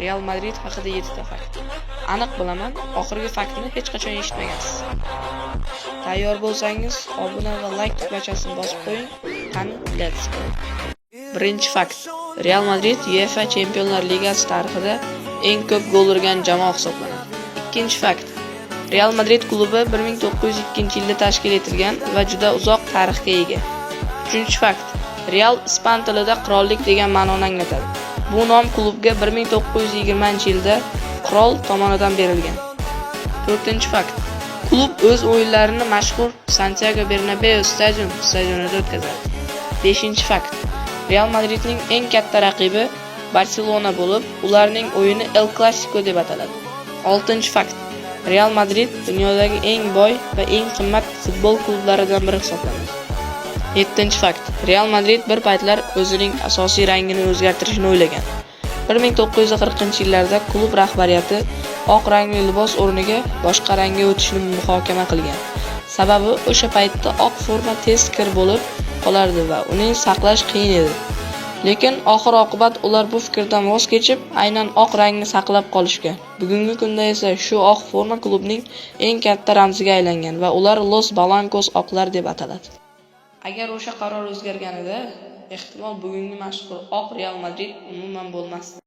Real Madrid haqida 7 ta fakt. Aniq bilaman, oxirgi faktni hech qachon eshitmagansiz. Tayyor bo'lsangiz, obuna va like tugmachasini bosib qo'ying. Qani, let's go. Birinchi fakt. Real Madrid UEFA Chempionlar Ligasi tarixida eng ko'p gol urgan jamoa hisoblanadi. Ikkinchi fakt. Real Madrid klubi 1902-yilda tashkil etilgan va juda uzoq tarixga ega. Uchinchi fakt. Real ispan tilida qirollik degan ma'noni anglatadi. Bu nom klubga 1920-yilda qirol tomonidan berilgan. To'rtinchi fakt. Klub o'z o'yinlarini mashhur Santiago Bernabeu Stadium stadionida o'tkazadi. Beshinchi fakt. Real Madridning eng katta raqibi Barselona bo'lib, ularning o'yini El Clasico deb ataladi. Oltinchi fakt. Real Madrid dunyodagi eng boy va eng qimmat futbol klublaridan biri hisoblanadi. Yettinchi fakt. Real Madrid bir paytlar o'zining asosiy rangini o'zgartirishni o'ylagan. 1940-yillarda klub rahbariyati oq rangli libos o'rniga boshqa rangga o'tishni muhokama qilgan. Sababi, o'sha paytda oq forma tez kir bo'lib qolardi va uni saqlash qiyin edi. Lekin oxir oqibat ular bu fikrdan voz kechib, aynan oq rangni saqlab qolishgan. Bugungi kunda esa shu oq forma klubning eng katta ramziga aylangan va ular Los Blancos, oqlar deb ataladi. Agar o'sha qaror o'zgarganida, ehtimol, bugungi mashhur oq Real Madrid umuman bo'lmasdi.